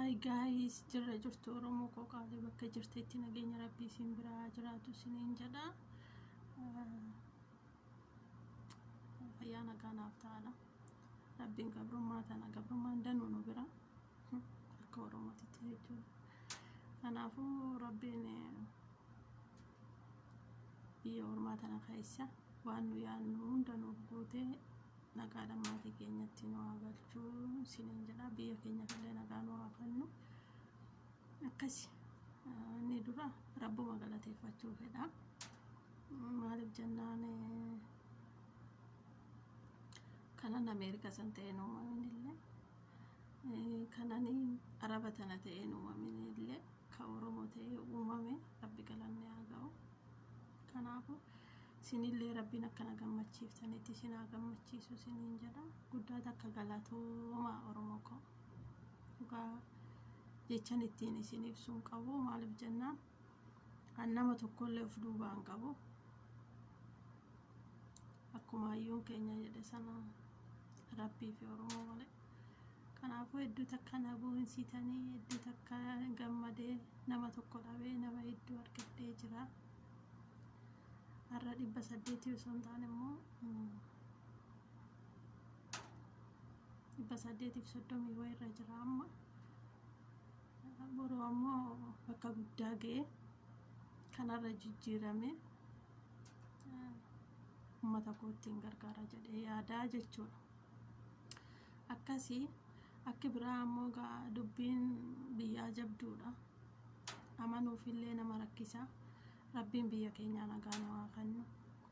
Hi guys, jirra jirtu Oromoo koo qaalii bakka jirtetti nageenya rabbii isin biraa jiraatu isiniin jedha. Fayyaa nagaa naaf ta'aadha. Rabbiin gabrummaa tana gabrummaan danuu nu bira akka Oromootitti jechuudha. Kanaafuu rabbiin biyya ormaa tana keessa waan nu yaadnu hunda nuuf guutee nagaadhaan maatii keenyatti nu haa galchuu isiniin jedha. Biyya keenyaaf illee nagaa nu haa kennu. Akkasi inni dura rabbuma galateeffachuu fedha. Maaliif jennaan kanan Ameerika san ta'een uumamin illee kanan Araba tana ta'een uumamin illee ka Oromoo ta'ee uumame rabbi galanni haa ga'u. Kanaafuu isinillee rabbiin akkana gammachiiftanitti isin haa gammachiisu isiniin jedha. Guddaa takka galatoomaa Oromoo koo. Dhugaa jechan ittiin isin ibsuu hin qabu. Maaliif jennaan an nama tokkollee of duubaa hin qabu. Akkuma hayyuun keenya jedhe sana rabbii fi Oromoo malee. Kanaafuu hedduu takka na boonsitanii hedduu takka gammadee nama tokko dhabee nama hedduu argadhee jira. Har'a 800 osoo hin taane immoo 830 wayirra jira amma. Boruu ammoo bakka guddaa ga'ee kanarra jijjiirame uummata koo ittiin gargaara jedhee yaadaa jechuudha. Akkasii akki biraa ammoo dubbiin biyyaa jabduudha. Amanuufillee nama rakkisa. Rabbiin biyya keenyaa nagaa nu haa kennu.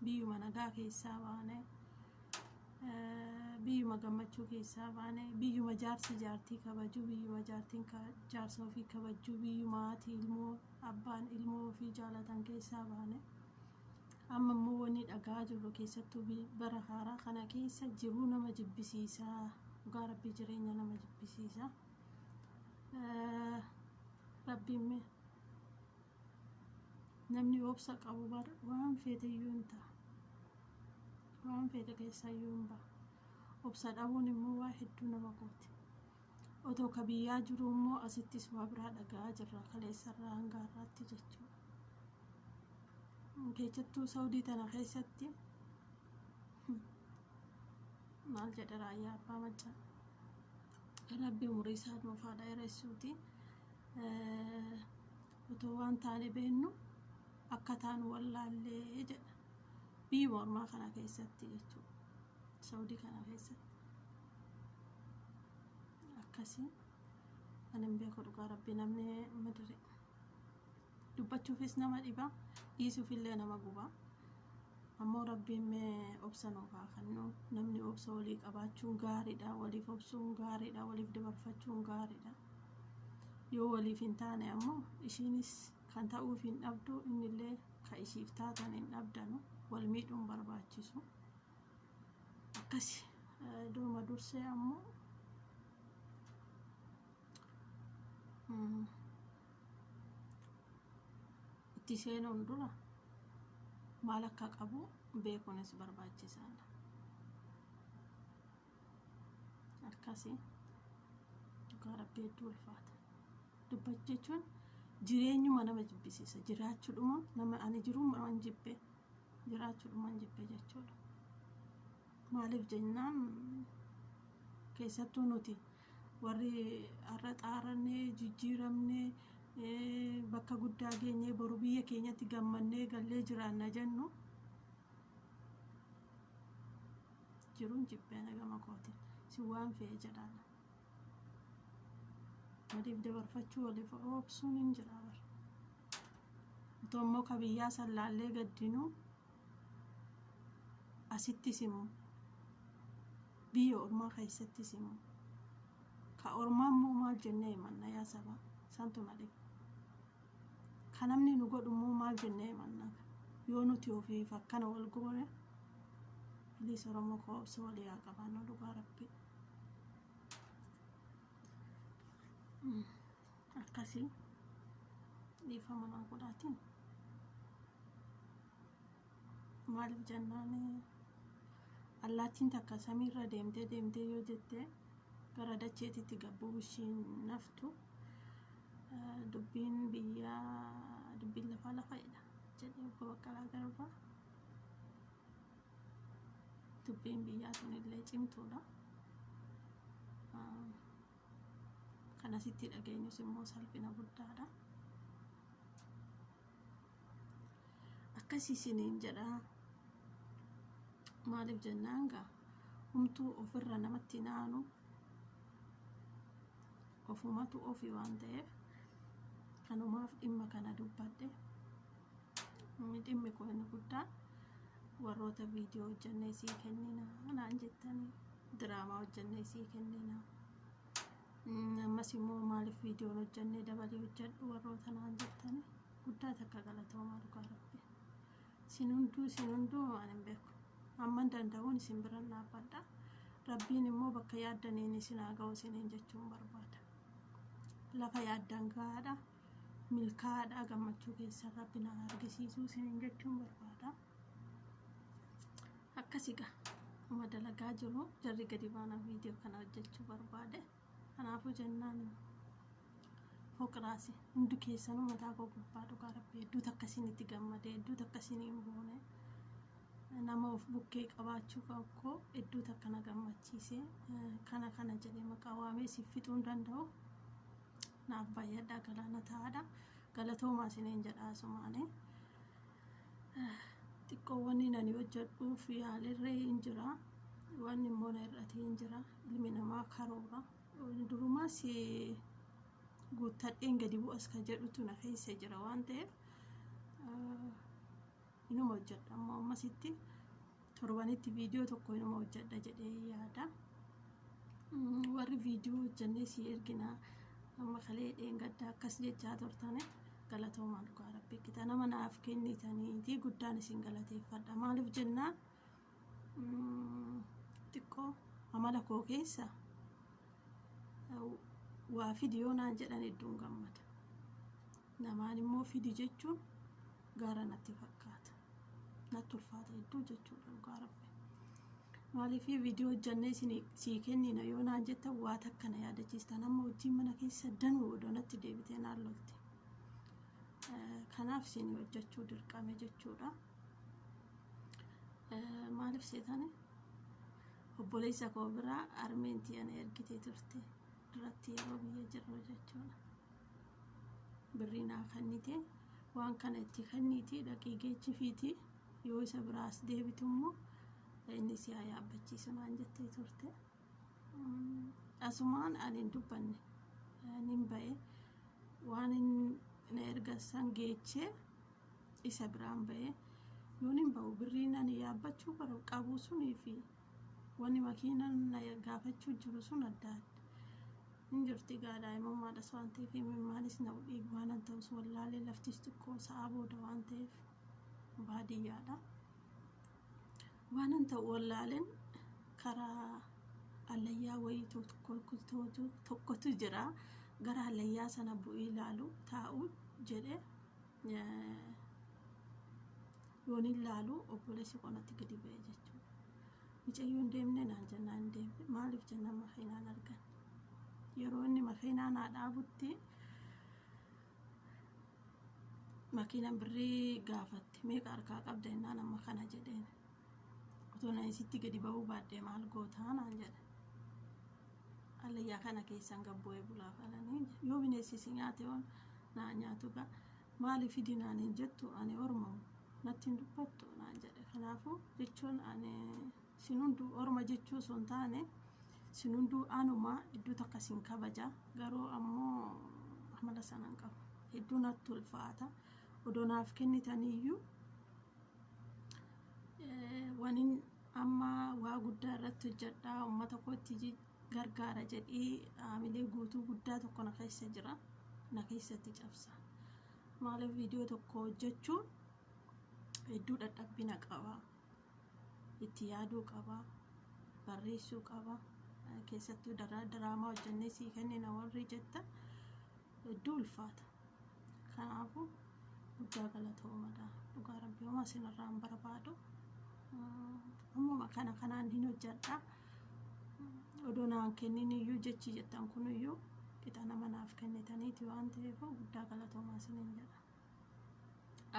Biyyuma nagaa keessaa baane, biyyuma gammachuu keessaa baane, biyyuma jaarsi jaartii kabaju, biyyuma jaartiin jaarsa ofii kabaju, biyyuma haati ilmoo abbaan ilmoo ofii jaalatan keessaa baane. Amma immoo wanni dhagaa jirru keessattuu bara haaraa kana keessa jiruu nama jibbisiisaa. Dhugaa rabbii jireenya nama jibbisiisa. Rabbiin mee namni obsa qabu bar waan feete iyyuu hin ta'a. Waan feete keessaa iyyuu hin ba'a. Obsa dhabuun immoo waa hedduu nama gooti. Otoo ka biyyaa jiru immoo asittis waa biraa dhaga'aa jirra kaleessarraa hanga har'aatti jechuudha. Keessattuu Saudii tana keessatti maal jedha raayyaa abbaa maccaa. Rabbi umurii isaa nuuf haa dheeressuuti. Otoo waan taane beennu akka taanu wallaallee jedha. Biyyuma ormaa kana keessatti jechuudha. Saudii kana keessatti. Akkasii ani hin beeku dhugaa rabbi namni madire. Dubbachuufis nama dhiba dhiisuufillee nama guba. Ammoo rabbiin mee obsa nuuf haa kennu. Namni obsa walii qabaachuun gaariidha. Waliif obsuun gaariidha. Waliif dabarfachuun gaariidha. Yoo waliif hin taane ammoo ishiinis kan ta'uuf hin dhabdu innillee ka ishiif taatan hin dhabdanu wal miidhuun barbaachisu. Akkasi duruma dursee ammoo itti seenuun dura maal akka qabu beekuunis barbaachisaadha. Akkasii dhugaa rabbii hedduu ulfaata. Dubbachuu jechuun jireenyuma nama jibbisiisa. Jiraachuudhuma nama ani jiruuma jibbe jiraachuudhuma jibbe jechuudha. Maaliif jennaan keessattuu nuti warri har'a xaarannee jijjiiramnee bakka guddaa geenyee boru biyya keenyatti gammannee gallee jiraanna jennu jiruun jibbee nagama kootiin si waan fe'e jedhaadha. Waliif dabarfachuu waliif obsuun hin jira bara. Otoo immoo ka biyyaa san laallee gaddinuu asittis immoo biyya ormaa keessattis immoo ka ormaa immoo maal jennee himanna yaa saba santu na dhiba. Ka namni nu godhu immoo maal jennee himanna yoo nuti ofiif akkana wal goone please Oromoo koo obsa walii haa qabaannu dhugaa rabbii. Akkasii dhiifama naa godhaatiin. Maaliif jennaan allaattiin takka samiirra deemtee deemtee yoo jette gara dacheetitti gabbuu ishiin naftu. Dubbiin biyyaa dubbiin lafaa lafa'edha jedhee obbo Baqqalaa Garbaa. Dubbiin biyyaa tunillee cimtuudha. Kan asitti dhageenyus immoo salphina guddaadha. Akkasii isiniin jedha. Maaliif jennaan gaa humtuu ofirra namatti naanu ofumatu ofii waan ta'eef kanumaaf dhimma kana dubbadhe. Dhimmi kun inni guddaan warroota viidiyoo hojjannee sii kennina naan jettanii, diraamaa hojjannee sii kennina, ammas immoo maaliif viidiyoon hojjannee dabalee hojjedhu warroota naan jettanii guddaa takka galatoomaa. Dhugaa Rabbi, isin hunduu waan hin beeku, hamman danda'uun isin biran dhaabbadha. Rabbiin immoo bakka yaaddaniin isin haa ga'u isiniin jechuun barbaada. Lafa yaaddan gahaadha, milkaa'aadha, gammachuu keessan Rabbi na argisiisuu isiniin jechuun barbaada. Akkasii gaa uma dalagaa jiru jarri gadi baana viidiyoo kana hojjechuu barbaade. Kanaafuu jennaan foqiraasi hundi keessanuu mataa koo gubbaa. Dhugaa Rabbi, hedduu takka isinitti gammade, hedduu takka isiniin boone. Nama of bukkee qabaachuu koo hedduu takka na gammachiise. Kana kana jedhee maqaa waamee siif fixuu hin danda'u. Naaf baay'adhaa, galaana ta'aadha, galatoomaa isiniin jedha. Asumaanii xiqqoowwan ani hojjedhuuf yaalirree hin jira, waan immoo na hir'atee hin jira. Ilmi namaa karoora durumaas guuttadheen gadi bu'as ka jedhutu na keessa jira waan ta'eef inuma hojjedha. Ammoo ammasitti torbanitti viidiyoo tokko inuma hojjedha jedhee yaada. Warri viidiyoo hojjennee si ergina amma kalee dheengadda akkas jechaa turtane, galatoomaa. Dhugaa Rabbi, qixa nama naaf kennitaniiti guddaan isin galateeffadha. Maaliif jennaan xiqqoo amala koo keessa waa fidi yoo naan jedhan hedduun gammada. Namaan immoo fidi jechuun gaara natti fakkaata, natti ulfaata hedduu jechuudha. Dhugaa Rabbi, maaliif viidiyoo hojjannee sii kennina yoo naan jettan waa takka na yaadachiistan. Amma hojiin mana keessa danuu odoo natti deebitee naan lolte. Kanaaf isin hojjechuu dirqame jechuudha. Maaliif seetani, obboleessa koo biraa armeentii ana ergitee turte duratti yeroo biyya jirru jechuudha. Birrii naa kennite, waan kana itti kenniiti dhaqii geejjifiiti, yoo isa biraas deebitu immoo inni si haa yaabbachiisu naan jettee turte. Asumaan ani hin dubbanne, nin ba'e. Waan na erga san geechee isa biraan ba'e. Yoon hin ba'u birriin ani yaabbachuu qabu sunii fi wanni makiinaan na gaafachuu jiru sun adda adda. Hin jirti gaa daa'imummaadhas waan ta'eef maalis na dhiigu waan an ta'us wallaalee, laftis xiqqoo sa'a booda waan ta'eef baadiyyaadha. Waan an ta'u wallaaleen karaa allayyaa wayii tokkotu jira. Gara allayyaa sana bu'ee ilaalu taa'u jedhe. Yoon ilaalu obboleessi qonatti gadi ba'e jechuudha. Mucayyoo hin deemne naan jennaan hin deemne. Maaliif jennaan makiinaan argan. Yeroo inni makiinaa naa dhaabutti makiinaan birrii gaafatte. Meeqa harkaa qabda jennaan amma kana jedheen. Otoo na isitti gadi ba'uu baadhee maal gootaa naan jedhe. Allayyaa kana keessan gabbu'ee bulaa kananii yoo bineensi si nyaate yoon naa nyaatu gaa maaliif fidi naan hin jettu, ani ormamu natti hin dubbattu naan jedhe. Kanaafuu jechuun ani sin hunduu orma jechuu osoo hin taane, sin hunduu anuma iddoo takka sin kabaja, garuu ammoo amala sana hin qabu. Hedduu natti ulfaata. Odoo naaf kennitaniyyuu wanin amma waa guddaa irratti hojjedhaa uummata kootti gargaara jedhii haamilee guutuu guddaa tokko na keessa jira, na keessatti cabsa. Maaliif, viidiyoo tokko hojjechuun hedduu dadhabbina qaba, itti yaaduu qaba, barreessuu qaba. Keessattuu diraamaa hojjennee sii kennina warri jettan hedduu ulfaata. Kanaafuu guddaa galatoomadha. Dhugaa Rabbi, homaa isinirraa hin barbaadu. Ammuma kana kanaan hin hojjedha. Odoo naan kennin iyyuu jechi jettan kun iyyuu Qixa nama naaf kennitaniiti waan ta'eef guddaa galatoomaa isiniin jedha.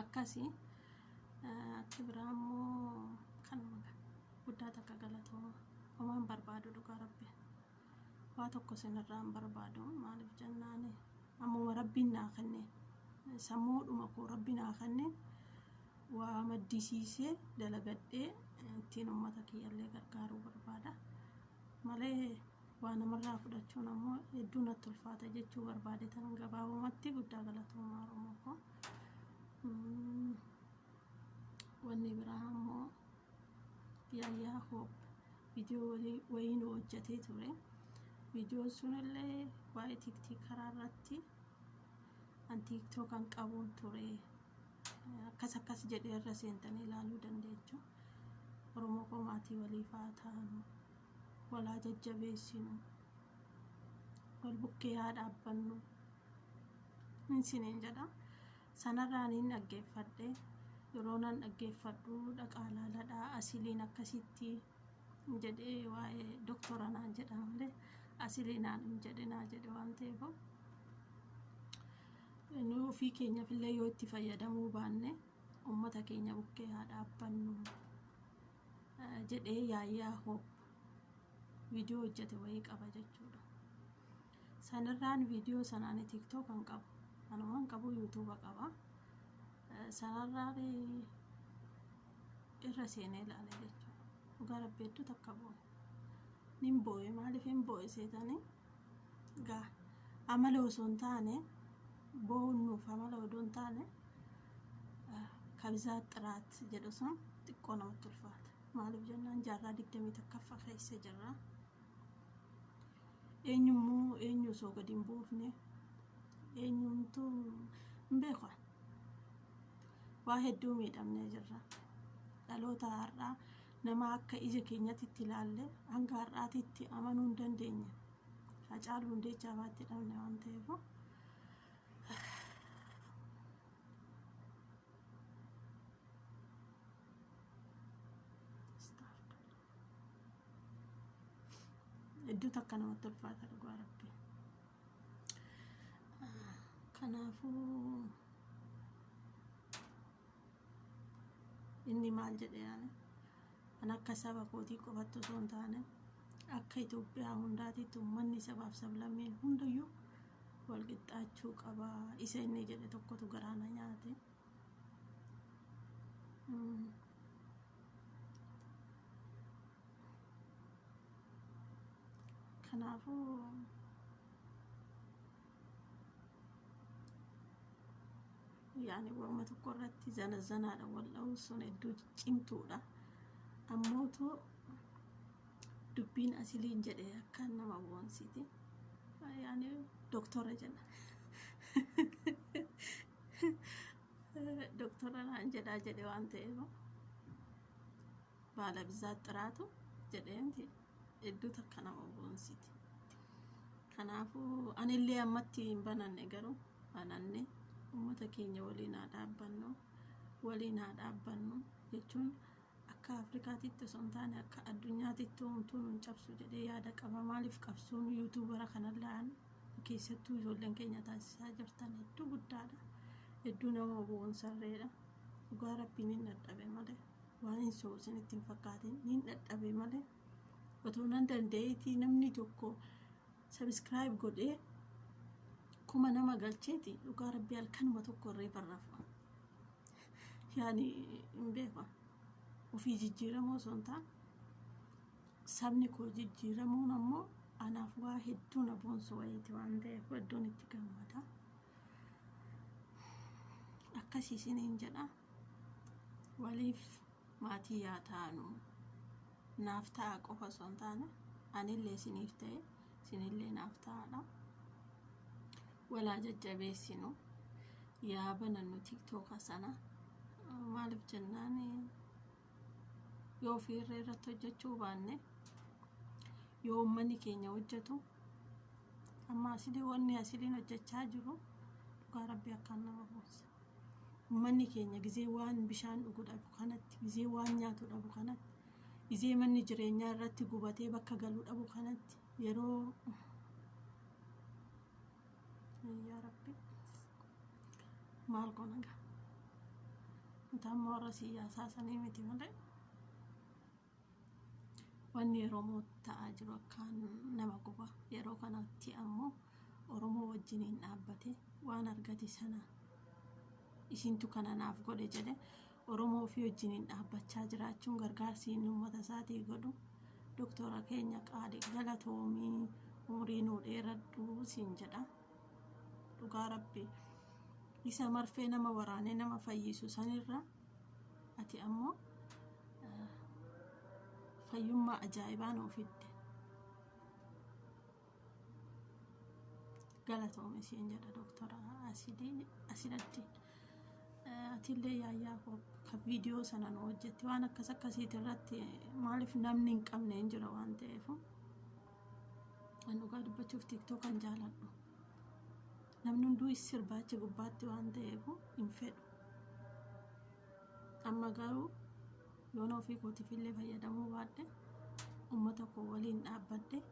Akkasii akki biraa immoo kanuma guddaa takka galatooma. Homaan barbaadu dhugaa rabbi. Waa tokko isinirraa hin barbaadu maaliif jennaan ammuma rabbiin naa kenne sammuudhuma koo rabbi naa kenne waa maddisiisee dalagadhee ittiin uummata kiyyallee gargaaruu barbaada. Malee waa namarraa fudhachuun ammoo hedduu natti ulfaata jechuu barbaade tan gabaabumatti guddaa galatoomaa Oromoo koo. Wanni biraa ammoo Yaayyaa Hoop viidiyoo wayii nu hojjetee ture. Viidiyoon sunillee waa'ee tiiktiikaraa irratti an tiiktookan qabuun ture. Akkas akkas jedhee irra seentanii ilaaluu dandeechu. Oromoo koo maatii waliif haa taanu. Walaa jajjabeessinu. Wal bukkee haa dhaabbannu. Isiniin jedha. Sanarraa niin dhaggeeffadhe. Yeroo nan dhaggeeffadhu dhaqaa laaladhaa asiliin akkasitti jedhee waa'ee doktora naan jedha malee asilii naan hin jedhinaa jedhe waan ta'eef nu ofii keenyaaf illee yoo itti fayyadamuu baanne uummata keenya bukkee haa dhaabbannu jedhee Yaayyaa Hoop viidiyoo hojjete wayii qaba jechuudha. Sanirraan viidiyoo sanaan TikTok kan qabu anumaan qabu yuutuuba qaba. Sanarraan irra seenee ilaale jechuudha. Dhugaa rabbi hedduu takka boo'e. Nin boo'e maaliif hin boo'e seetanii gaa amala osoo hin taane boo'uun nuuf amala odoo hin taane kabizaa xiraat jedhu sun xiqqoo namatti ulfaata. Maaliif jennaan jaarraa 21ffaa keessa jirra. Eenyummoo eenyu osoo gadi hin buufne eenyumtuu hin beeku. Waa hedduu miidhamnee jirra. Dhaloota har'aa nama akka ija keenyatti itti ilaalle hanga har'aatitti amanuu hin dandeenye. Hacaaluu Hundeechaa baatti dhabne waan ta'eef. Hedduu takka namatti ulfaata dhugaa rabbi. Kanaafuu inni maal jedhe yaani an akka saba kootii qofatti osoo hin taane akka Itoophiyaa hundaatitti uummanni sabaaf sablammiin hundayyuu wal qixxaachuu qaba isa inni jedhe tokkotu garaana nyaate. Kanaafuu yaani waanuma tokko irratti zana zanaadha wal dha'uun sun hedduu cimtuudha. Ammootu dubbiin asiliin jedhe akka nama boonsiti. Yaani doktora jedha. Doktora naan jedhaa jedhe waan ta'eef baala bizaat xiraatu jedheenti hedduu takka nama boonsiti. Kanaafuu anillee ammatti hin bananne garuu bananne uummata keenya waliin haa dhaabbannu waliin haa dhaabbannu jechuun akka Afrikaatitti osoo hin taane akka addunyaatitti homtuu nun cabsu jedhee yaada qaba. Maaliif qabsoon yuutuubara kanallaan keessattuu ijoolleen keenya taasisaa jirtan hedduu guddaadha. Hedduu nama boonsarreedha. Dhugaa rabbiin hin dadhabe malee waan hin so'u isinitti hin fakkaatin hin dadhabe malee otoo nan danda'eetii namni tokko sabiskiraayib godhee 1000 nama galcheeti dhugaa rabbii halkanuma tokko irree barrafa. Yaani hin beeku. Ofii jijjiiramoo osoo hin taane sabni koo jijjiiramuun ammoo anaaf waa hedduu na boonsu wayiiti waan ta'eef hedduun itti gammada. Akkasii isiniin jedha. Waliif maatii yaa taanu. Naaf ta'a qofa osoo hin taane anillee isiniif ta'e isinillee naaf ta'aadha. Walaa jajjabeessinu yaa banannu tiktooka sana maaliif jennaan yoo ofiirra irratti hojjechuu baanne yoo uummanni keenya hojjetu amma asilii wanni asiliin hojjechaa jiru dhugaa rabbii akkaan nama boonsa. Uummanni keenya gizee waan bishaan dhugu dhabu kanatti gizee waan nyaatu dhabu kanatti gizee manni jireenyaa irratti gubatee bakka galu dhabu kanatti yeroo Yaa Rabbi, maal goona gaa? Nuti amma warra siyaasaa sanii miti malee wanni yeroo ta'aa jiru akkaan nama guba. Yeroo kanatti ammoo Oromoo wajjiniin dhaabbate waan argate sana isintu kana naaf godhe jedhe Oromoo ofii wajjiniin dhaabbachaa jiraachuun gargaarsi inni uummata isaatii godhu, doktora keenya qaali, galatoomii, umurii nuu dheeradhu siin jedha. Dhugaa Rabbi, isa marfee nama waraanee nama fayyisu sanirra ati ammoo fayyummaa ajaa'ibaa nuu fidde. Galatoome siin jedha, doktora Asidii Asiladdiin. Atillee yaayyaa koo kan viidiyoo sana nu hojjette, waan akkas akkasiiti irratti maaliif namni hin qabne hin jira waan ta'eef, an dhugaa dubbachuuf TikTok kan jaaladhu namni hunduu sirbaachi gubbaatti waan ta'eef hin fedhu. Amma garuu yoona ofii kootiif illee fayyadamuu baadhe, uummata koo waliin dhaabbadhe,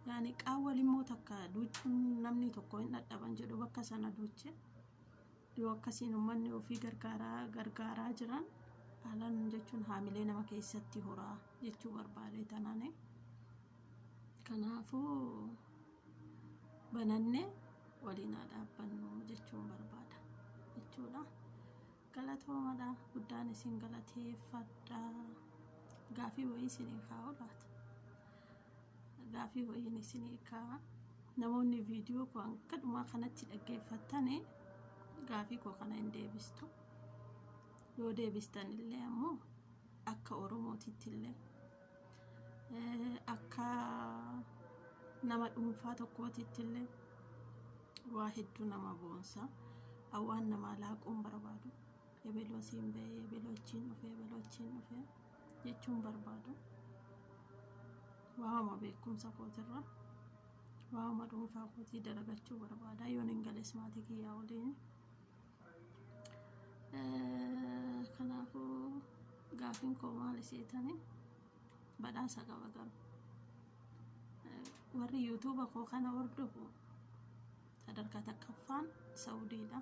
yaani qaawwal immoo takka duuchuun namni tokko hin dhadhaban jedhu, bakka sana duuche yoo akkasiin uummanni ofii gargaaraa gargaaraa jiran haalaan jechuun haamilee nama keessatti horaa jechuu barbaade tanaane. Kanaafuu banannee waliin haa dhaabbannu jechuun barbaada jechuudha. Galatoomadha, guddaan isin galateeffadha. Gaafii wayii isinii kaa'u laata? Gaafii wayiin isinii kaa'a. Namoonni viidiyoo koo hanga dhumaa kanatti dhaggeeffattanii gaafii koo kana hin deebistu. Yoo deebistan illee ammoo akka Oromootitti illee, akka nama dhuunfaa tokkootitti illee waa hedduu nama boonsa. Waan namaa laaquun barbaadu. Ebeloo siin bahee, ebeloo achiin dhufee, ebeloo achiin dhufee jechuun barbaadu. Waama beekumsa kootirra waama dhuunfaa kootii dalagachuu barbaada. Yoon hin gales maatii kiyyaa waliin. Kanaafuu gaafiin koo maal iseetanii badhaasa qaba garuu. Warri YouTube koo kana hordofu sadarkaa takkaffaan Saudiidha.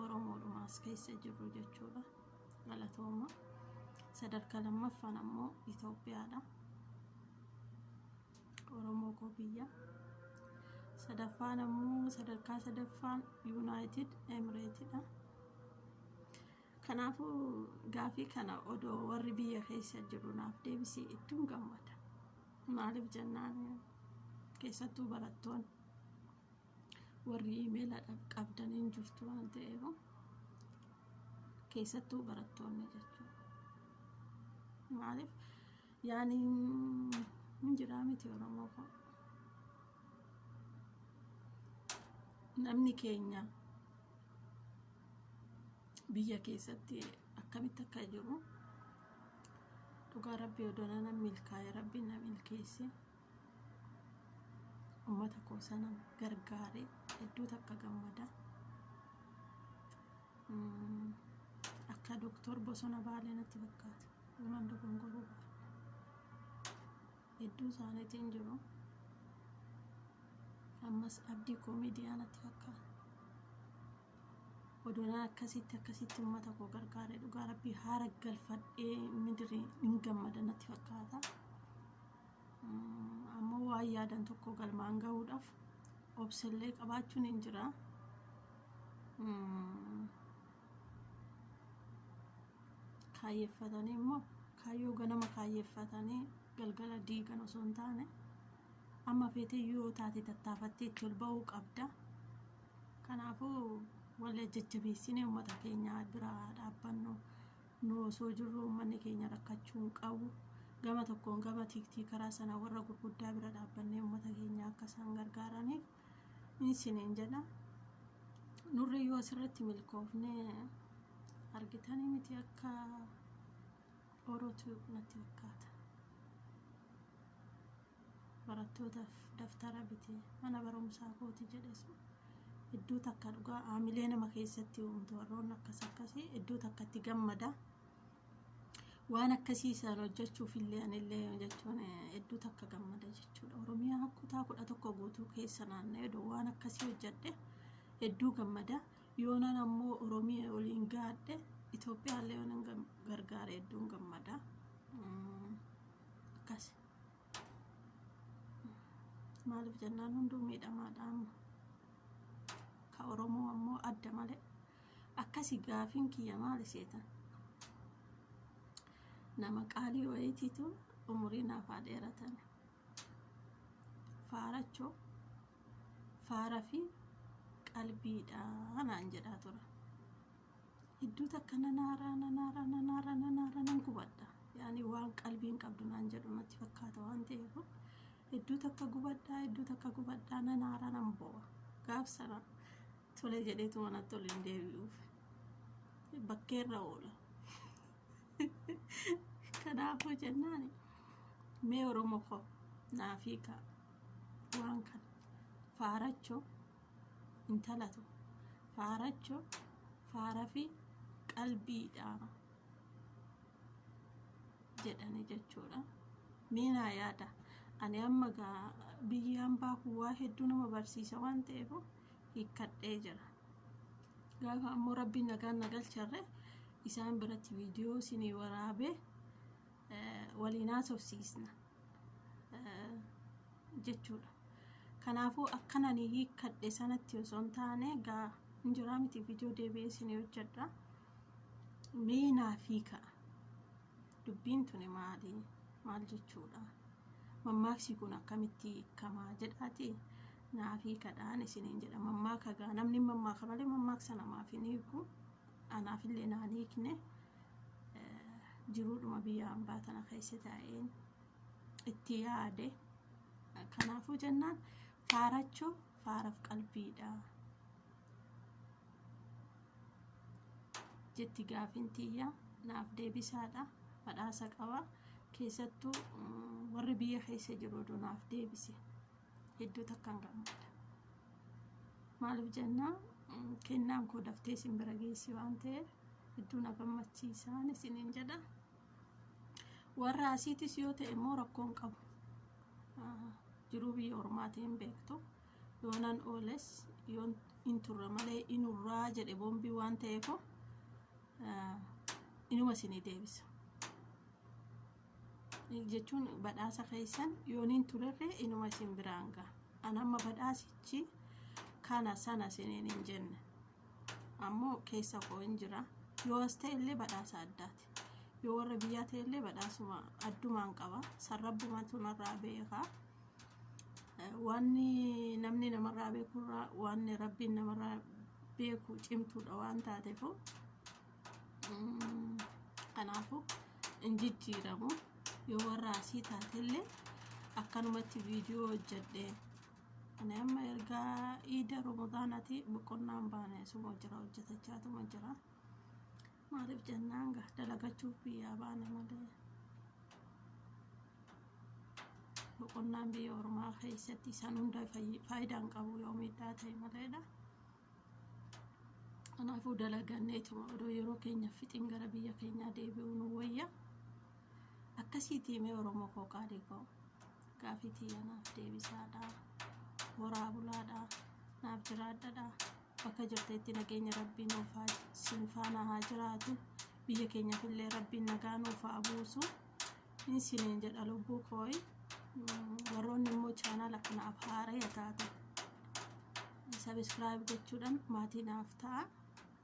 Oromoodhumaas keessa jirru jechuudha. Galatooma. Sadarkaa lammaffaan ammoo Itoophiyaadha. Oromoo koo biyya. Sadaffaan ammoo, sadarkaa sadaffaan United Emiratedha. Kanaafuu gaafii kana odoo warri biyya keessa jiru naaf deebisee ittuun gammada. Maaliif jennaan, keessattuu barattoonni warri iimeela qabdan hin jirtu waan ta'eef, keessattuu barattoonni jechuudha. Maaliif yaani hin jiraa miti Oromoo koo. Namni keenya biyya keessatti akkamitti akka jiru, dhugaa Rabbi, odoo nana milkaa'e, Rabbi na milkeesse, uummata koo sana gargaare, hedduu takka gammada. Akka Doktor Bosona Baalee natti fakkaata. Yoon dogongoruu baadhe. Hedduu isaaniitiin jiru. Ammas Abdii Koomiidiyaa natti fakkaata. Odoonaan akkasitti akkasitti uummata koo gargaare, dhugaa Rabbii, haara galfadhee midiri hin gammada natti fakkaata. Ammoo waan yaadan tokko galmaan gahuudhaaf obsillee qabaachuun hin jira. Kaayyeeffatanii immoo kaayyoo ganama kaayyeeffatanii galgala diigan osoo hin taane, amma feetee yoo taate tattaafattee itti ol ba'uu qabda. Kanaafuu wal jajjabeessinee uummata keenya bira dhaabbannu. Nu osoo jirru uummanni keenya rakkachuu hin qabu. Gama tokkoon gama tiiktii karaa sana warra gurguddaa bira dhaabbannee uummata keenya akka isaan gargaaraniif isiniin jedha. Nurri yoo asirratti milkoofne, argitanii miti, akka Orootu natti fakkaata. Barattootaaf daftara bitee mana barumsaa kooti jedhe sun iddoo takka dhugaa haamilee nama keessatti uumtu, warroonni akkas akkasii iddoo takkatti gammada. Waan akkasii isaan hojjechuuf illee anillee jechuun hedduu takka gammada jechuudha. Oromiyaa kutaa 11 guutuu keessa naanna'ee waan akkasii hojjedhe hedduu gammada. Yoonan ammoo Oromiyaa waliin gaadhe, Itoophiyaallee yoonan gargaare hedduun gammada. Akkas. Maaliif jennaan hunduu miidhamaadha amma. Ka Oromoo ammoo adda malee. Akkasi gaafiin kiyya maali seetan? Nama qaalii wayiitiitu umurii naaf haa dheeratan. Faarachoo faara fi qalbiidha naan jedhaa tura. Hedduu takka nanaaraa nanaaraa nanaaraa nanaaraa nan gubadha. Yaani waan qalbiin qabdu naan jedhu natti fakkaata waan ta'eef hedduu takka gubadhaa, hedduu takka gubadhaa, nanaaraa, nan bo'a. Gaaf sana tole jedheetu manatti ol hin deebi'uuf. Bakkeerra oola. Kanaafuu jennaan mee Oromoo koo naaf hiikaa waan kana. Faarachoo intalatu faarachoo faara fi qalbiidha jedhani jechuudha. Mee naa yaada. Ani amma gaa biyyi hambaa kun waa hedduu nama barsiisa waan ta'eef hiikkadhee jira. Gaafa ammoo Rabbiin nagaan na galcharre isaan biratti viidiyoo isinii waraabee waliin haasofsiisna jechuudha. Kanaafuu akkan ani hiikkadhe sanatti osoo hin taane gaa hin jiraa miti, viidiyoo deebi'ee isinii hojjedha. Mee naaf hiika. Dubbiin tuni maali? Maal jechuudha? Mammaaksi kun akkamitti hiikamaa jedhaati naaf hiikadhaan isiniin jedha. Mammaaka gaa namni mammaaka malee mammaaksa namaaf hin hiiku. Anaafillee naan hiikne, jiruudhuma biyya hambaa tana keessa taa'een itti yaade. Kanaafuu jennaan faarachoo faaraf qalbiidha jetti gaafin tiyya, naaf deebisaadha. Badhaasa qaba. Keessattuu warri biyya keessa jiru oduu naaf deebise hedduu takkan gammada. Maaliif jennaan kennaan koo daftee isin bira geessi waan ta'eef hedduu na gammachiisaan isiniin jedha. Warra asiitis yoo ta'e immoo rakkoon qabu. Jiruu biyya ormaatiin beektu. Yoonan ooles yoon hin turre malee inurraa jedhe boombii waan ta'eef inuma isinii deebisa. Jechuun badhaasa keessan yoon hin turerre inuma isin biraan ga'a. An amma badhaasichi kana sana isiniin hin jenne. Ammoo keessa koo hin jira. Yoo as ta'e illee badhaasa addaati. Yoo warra biyyaa ta'e illee badhaasuma addumaan qaba. Sarrabbumatu narraa beeka. Wanni namni namarraa beekurraa wanni Rabbiin namarraa beeku cimtuudha waan taateef, kanaafuu hin jijjiiramu. Yoo warra asii taatellee akkanumatti viidiyoo hojjedhe. Ani amma ergaa iida Ramadaanaati boqonnaan baane, suma jira, hojjetachaatuma jira. Maaliif jennaan gaa dalagachuuf biyyaa baane malee boqonnaan biyya ormaa keessatti isaan hunda faayidaan qabu yoo miidhaa ta'e maleedha. Kanaafuu dalaganneetuma odoo yeroo keenya fixin gara biyya keenyaa deebi'uu nu wayya. Akkasiitii mee Oromoo koo qaalii koo gaafii tiyya naaf deebisaadha. Horaa bulaadha. Naaf jiraadhadha. Bakka jirteetti nageenya Rabbii nuuf haa sin faana haa jiraatu. Biyya keenyaaf illee Rabbiin nagaa nuuf haa buusu. Isiniin jedha lubbuu kooyi. Warroonni immoo chaanaala kanaaf haaraya taatan subscribe gochuudhaan maatii naaf ta'a.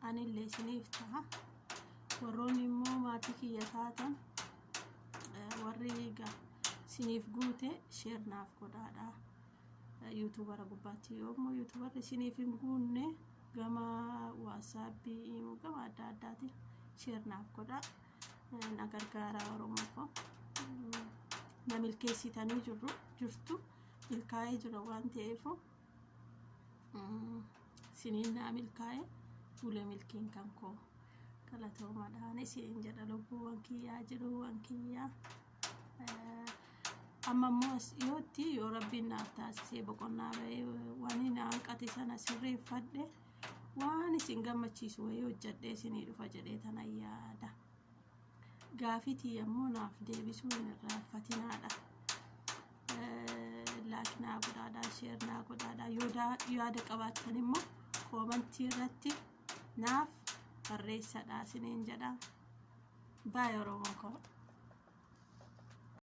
Anillee isiniif ta'a. Warroonni immoo maatii kiyya taatan, warri egaa isiniif guute share naaf godhaadha. YouTubara gubbaatti yoo immoo YouTubarri isiniif hin guunne gama WhatsAppii, imo, gama adda addaatiin share naaf godhaa. Na gargaaraa Oromoo koo. Na milkeessitanii jirru jirtu, milkaa'ee jira waan ta'eef isiniin naa milkaa'e bulee milkiin kan koo galatoomaadhaan isiniin jedha lubbuuwwan kiyyaa, jiruuwwan kiyyaa. Amma immoo as dhiyootti yoo Rabbiin naaf taasisee boqonnaa bahee waan na hanqate sana sirreeffadhe, waan isin gammachiisu wayii hojjedhee isinii dhufa jedhee tana yaada. Gaafii tiyya immoo naaf deebisuu hin irraanfatinaadha. Like naa godhaadha, share naa godhaadha. Yoo yaada qabaattan immoo comment irratti naaf barreessadha isiniin jedha. Baay'ee Oromoo koo.